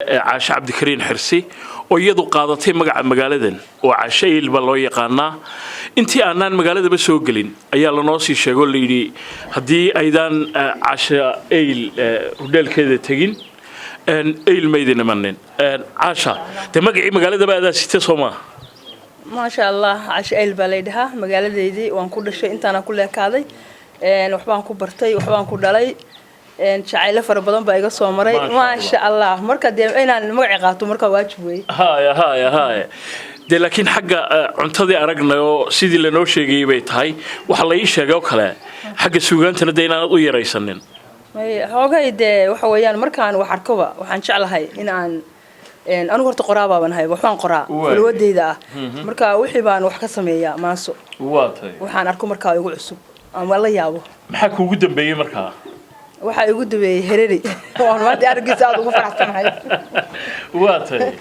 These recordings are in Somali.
Caashe Cabdikariin Xirsi oo iyadu qaadatay magaca magaaladan oo Caashe Eyl baa loo yaqaanaa. Intii aanaan magaaladaba soo gelin ayaa lanoo sii sheegoo layidhi haddii aydaan Caashe Eyl hudheelkeeda tegin, Eyl maydin imanin. Caasha, dee magacii magaaladaba adaa sita, soo maaha? Maasha Allah, Caashe Eyl baa laydhahaa. Magaaladeydii waan ku dhashay, intaana ku leekaaday, waxbaan ku bartay, waxbaan ku dhalay, jacaylo fara badan baa iga soo maray, maasha Allah. Marka dee inaan magaci qaato markaa waajib weeye. Haya haya haya, dee laakiin xagga cuntadii aragnay oo sidii lanoo sheegayay bay tahay. Waxaa la ii sheegay oo kale xagga suugaantana dee inaanad u yaraysanin. Xoogay dee waxa weeyaan, markaan wax arkoba waxaan jeclahay in aan anigu horta qoraabaaban ahay, waxbaan qoraa falwadeyda ah. Marka wixii baan wax ka sameeyaa maanso. Waa tahay. Waxaan arko markaa igu cusub ama la yaabo. Maxaa kuugu dambeeyey markaa? Waxaa igu dambeeyey Hereri, waan maanta araggiisa aada ugu faraxsanahay. Waa tahay.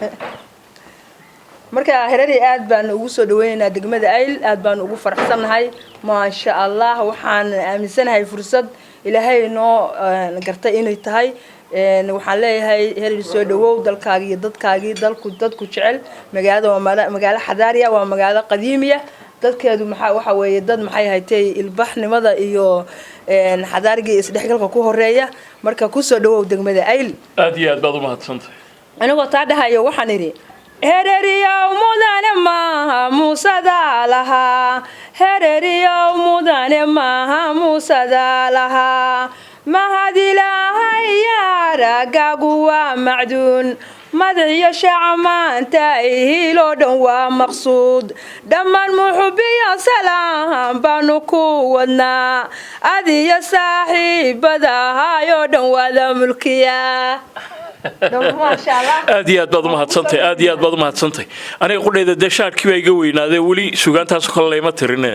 Marka Hereri aad baan ugu soo dhaweynaynaa degmada Ayl, aad baan ugu faraxsannahay, maasha Allah. Waxaan aaminsanahay fursad Ilaahay noo gartay inay tahay. Waxaan leeyahay, Hereri, soo dhawow, dalkaagii iyo dadkaagii, dalku dadku jecel. Magaalada waa magaalo xadaariya, waa magaalo qadiimiya. Dadkeedu maxaa waxa weeye dad maxay haytay ilbaxnimada iyo xadaarigii isdhexgalka ku horeeya. Marka kusoo dhawow degmada Ayl. Aad iyo aad baad u mahadsantahay. Anigoo taa dhahayo waxaan idhi: Hereriyow mudane maaha muusadaa lahaa, Hereriyow mudane maaha muusadaa lahaa, mahad Ilaahay yaaragaagu waa macduun, madaxiyo shaaca maanta ihiloo dhan waa maqsuud, dhammaan muxubiyo salaam baanu ku wadnaa, adiyo saaxiibada ahaayoo dhan waada mulkiyaa. Aad iyo aad baad umahadsantahay, aad iyo aad baad umahadsantahay. Aniga qudhayda dee shaadhkii baa iga weynaadee, weli sugaantaasoo kale layma tirine.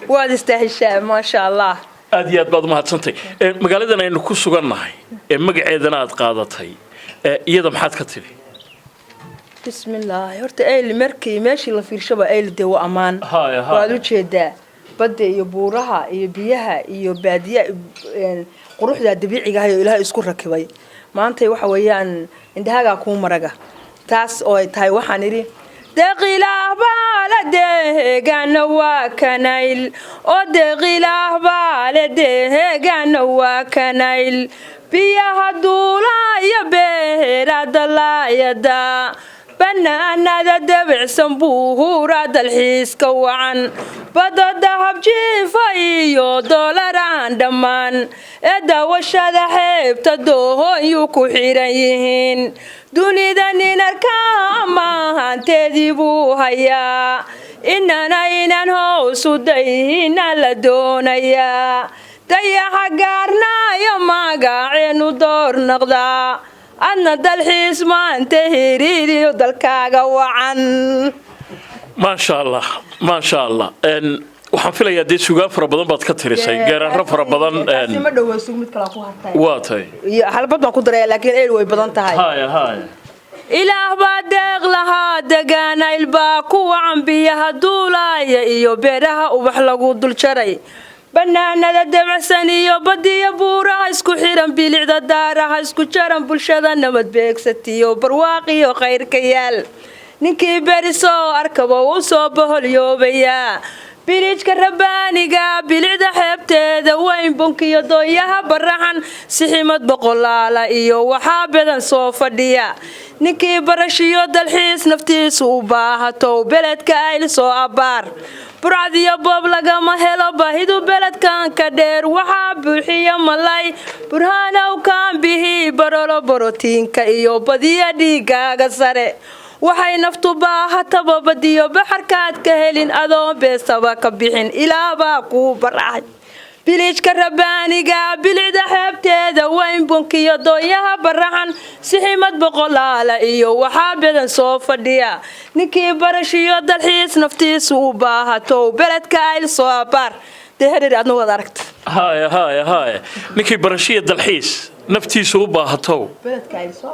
Waad istaahishaa, maasha Allah. Aad iyo aad baad umahadsantahay. Magaaladan aynu ku sugannahay ee magaceedana aad qaadatay, iyada maxaad ka tidhi? Bismillaahi, horta Eyl markii meeshii la fiirshaba, Eyl dee waa ammaan. Haya, haya. Waad ujeedaa badda iyo buuraha iyo biyaha iyo baadiya, quruxda dabiiciga ah oo Ilaahay isku rakibay. Maanta waxa weeyaan indhahagaa kuu maraga. Taas oo ay tahay, waxaan idhi: deeqilaah baale deegaana waa kanayl, oo deeqilaah baale deegaana waa kanayl, biyaha duulaya, beera dalaayada, banaanada debicsan, buuhuura dalxiiska wacan, badda dahabjiifa iyo doolaraan dhammaan ee daawashada xeebta doohooyuu ku xidhan yihiin. Dunida ninarka amahanteedii buu hayaa, inana inaan hoosu dayhina la doonayaa, dayaxa gaarnaayo magaceenu door noqdaa, adna dalxiis maanta hiriiriyo dalkaaga wacan. Maasha Allah, maasha Allah. Waxaan filayaa dee sugaan fara badan baad ka tirisay, geerarro fara badan. Taasi ma dhowo, sug, mid kalaa ku hartay. Waa tahay. Iyo halbad baan ku daraya, laakiin Eyl way badan tahay. Haya haya. Ilaah baa deeq lahaa, degaana ilbaa ku wacan, biyaha duulaaya iyo beeraha ubax lagu dul jaray, banaanada dabacsan iyo badiyo buuraha isku xiran, bilicda daaraha isku jaran, bulshada nabad beegsatiyo barwaaqiyo khayrka yaal, ninkii berisoo arkaba uu soo boholyoobayaa. Bilijka rabbaaniga, bilicda xeebteeda weyn, bunkiyo doonyaha baraxan, siximad boqolaala iyo waxaa badan soo fadhiya. Ninkii barashiyo dalxiis naftiisu u baahato, beledka Ayl soo abbaar. Burcad iyo boob lagama helo, baahidu beledkan ka dheer, waxaa buuxiya malay burhaanow kaanbihi barolo, borotiinka iyo badiya dhiigaaga sare, waxay naftu baahataba badiyo baxarkaad ka helin, adoon beesaba ka bixin, ilaabaa kuu baraxay. Bilijka rabbaaniga, bilicda xeebteeda weyn, bunkiyo doonyaha baraxan, siximad boqolaala iyo waxaa badan soo fadhiya. Ninkii barashiyo dalxiis naftiisu u baahato, beledka Ayl soo abaar. Dee Herer adna waad aragta. Haya haya haya, ninkii barashiya dalxiis naftiisu u baahatow, beledka Eyl soo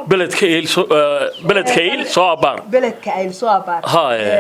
abaar. Beledka Ayl soo abaar. Haya.